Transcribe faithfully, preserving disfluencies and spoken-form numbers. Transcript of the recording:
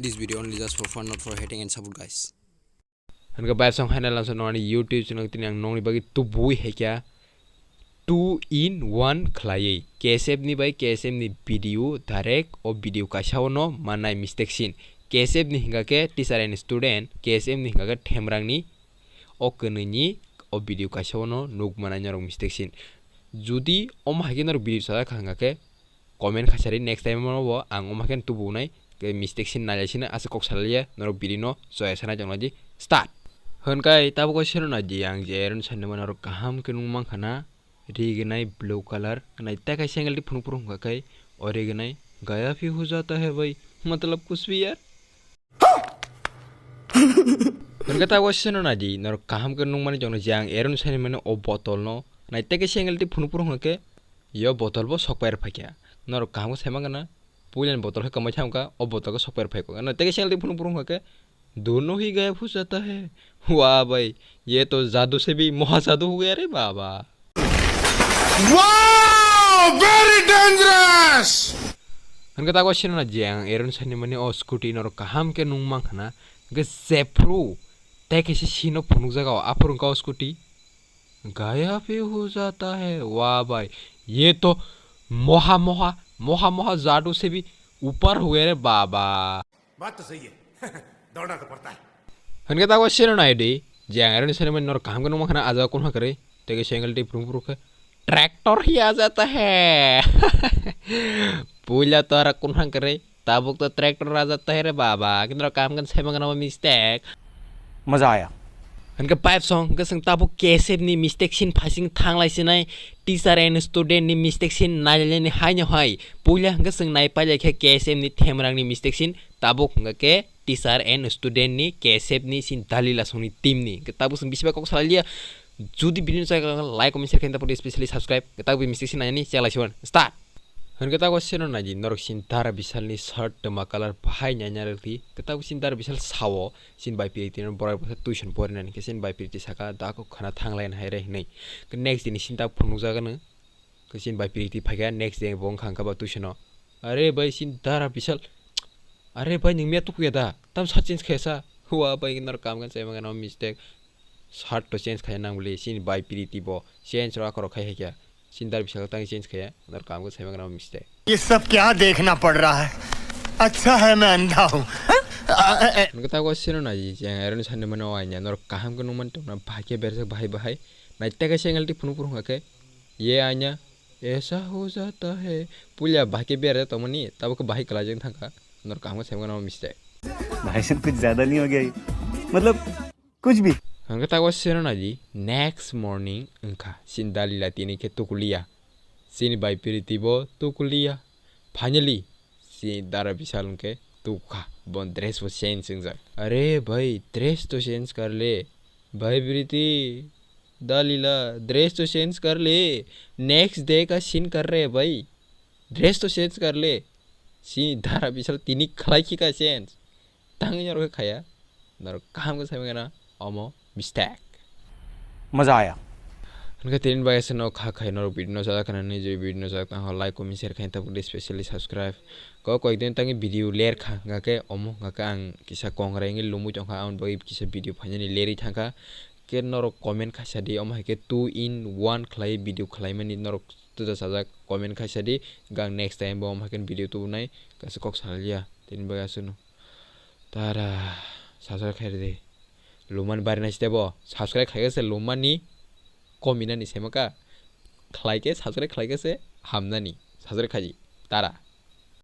This video only just for fun, not for hating and support, guys. Hingke bai song haina lamsa nongni YouTube channel tini ang nongni bagwi tubui haikya two in one khlaiwi. K S F ni bai K S M ni video direct o video kaisa o no manai mistake sin. K S F ni hingka khe teacher and student, K S M ni hingka khe themrangni o kwnwi ni o video kaisa o no nuk manai norok mistake sin. Judi omo hai khe norok video sajak kha hingka khe comment khaisari, next time o bo ang omo hai khe tubunai mistake sin nai sino aswk kok salai ya norok video no choya sanai tongna di start. Hwnkai tabuk o sino nai di ang je Aaron sanima norok kaham khe nung mankha na. Ri gwnai blue colour, nai tei kaisa angle di phunuk phunuk hwnka khe o ri gwnai gaya bhi ho jata hai bhai, matlab kuch bhi yaar. Hwnka ta waisa no nai di, norok kaham khe nung mani chong no je ang Aaron sani mani o bottle no, nai tei kaisa angle di phunuk phunuk hwnka khe yo bottle bo sok pai rw phaikha. Norok kaham khe sai mankha na, puila ni bottle khe kwmai thangkha, o bottle khe sok pai rw phaikha. Nai tei kaisa angle di phunuk phunuk hwnka khe, दोनों ही गायब हो जाता है। वाह भाई, ये तो जादू से भी महाजादू हो गया रे बाबा। Wow! Very dangerous! Hingke tago sino na je ang Aaron sani mani o scooty norok kaham khe nung mankha na, hingke jephru tei kaisa sino phunuk jaga o aphuru wngka o scooty gaya bhi ho jata hai. Wah bhai, ye to moha moha, moha moha jadu se bhi upar ho gaya re baba. बात तो सही है। दौड़ना तो पड़ता है। Hingke tago sino nai di, je ang Aaron sani mani norok kaham khe nung mankha na, a jaga kun hakrwi tei kaisa angle di phunuk phunuk khe tractor hi a jata hai. Puila to ara kun hakrwi. Tabuk to tractor raja tahe re baba, kintu kam kan sai mangana mistake. मजा आया। Hingke pipe song, hingke chwng tabuk K S F ni mistake sin phasing thanglai sinai, teacher and student ni mistake sin nailai ni haino hai. Puila hingke chwng nai pailai khe K S F ni themrang ni mistake sin, tabuk hingke khe teacher and student ni K S F ni sin dalila song ni team ni. Hingke tabuk chwng bisi bai kok salai liya. Jodi video no chai kha like, comment, share khe, tabuk specially subscribe. Hingke tabuk mistake sin nailai ni chelai siwan. Start. Hingke tago sino nai di, norok sin Dara Bishalni shirt twma colour bahai nai nai rwdi. Hingke tago sin Dara Bishal sao, sin bai piriti no borai bwsa tuition porinani, hingke sin bai piriti saka, "Da kok khana thang lai hai re," hinui. Hingke next dini sin ta phunukjagano. Hingke sin bai piriti phaikha, next day bo wngkha hingke ba tuition o. "Are bai sin Dara Bishal, are bai nwng miya tukuya da? Tam shirt change khaya sa?" Hua bai norok kam kan sai mangano mistake. Shirt to change khaya nang bwle, sin bai piriti bo change rok akhoro khai hai kha. Sin Dara Bishal tang change khaya, nor kam khe sai mangana mistake. ये सब क्या देखना पड़ रहा है? अच्छा है मैं अंधा हूँ। Hingke tago sino nai di, je ang Aaron sani mani o aina, norok kaham khe nung mani tongna, bahai khe berjak bahai bahai. Nai tei kaisa angle di phunuk phunuk hwnka khe, ye aina, aisa ho jata hai. Puila bahai khe berjak tongmani, tabuk khe bahai kwlaijak thangkha, norok kaham khe sai mangana mistake. भाई साहब, कुछ ज्यादा नहीं हो गया ये? मतलब, कुछ भी। Hingke tago sino nai di, next morning wngkha, sin dalila tini khe tukuliya. Sini bai piriti bo tukuliya. Finally, si Dara Bishal hingke tukha, bon dress bo change wngjak. "Are bhai, dress to change kar le. Bhai piriti, dalila, dress to change kar le. Next day ka scene kar re bhai. Dress to change kar le." Si Dara Bishal tini khlai khika change. Tangwi norok khe khaya, norok kaham khe sai mangana omo mistake. मजा आया। Hingke tini bai se no kha khai norok video no chajak khana ni je video no chajak tang ho like, comment, share khai tabuk de specially subscribe. Ko koi din tangwi video ler kha hingke omo hingke ang kisa kongrai wngwi lumui tongkha, ang bai kisa video phainani lerwi thangkha. Ke norok comment khaisa di, omo hai khe two in one khlai video khlai mani norok tuda sajak comment khaisa di, gang next time bo omo hai khe video tubunai kaisa kok sanaliya tini bai aswkno. Tara, subscribe khai rwdi. Lumani bari nai sitebo, subscribe khai khe se lumani kominani semaka. Khlai khe, subscribe khlai khe se hamnani. Subscribe khaidi. Tara.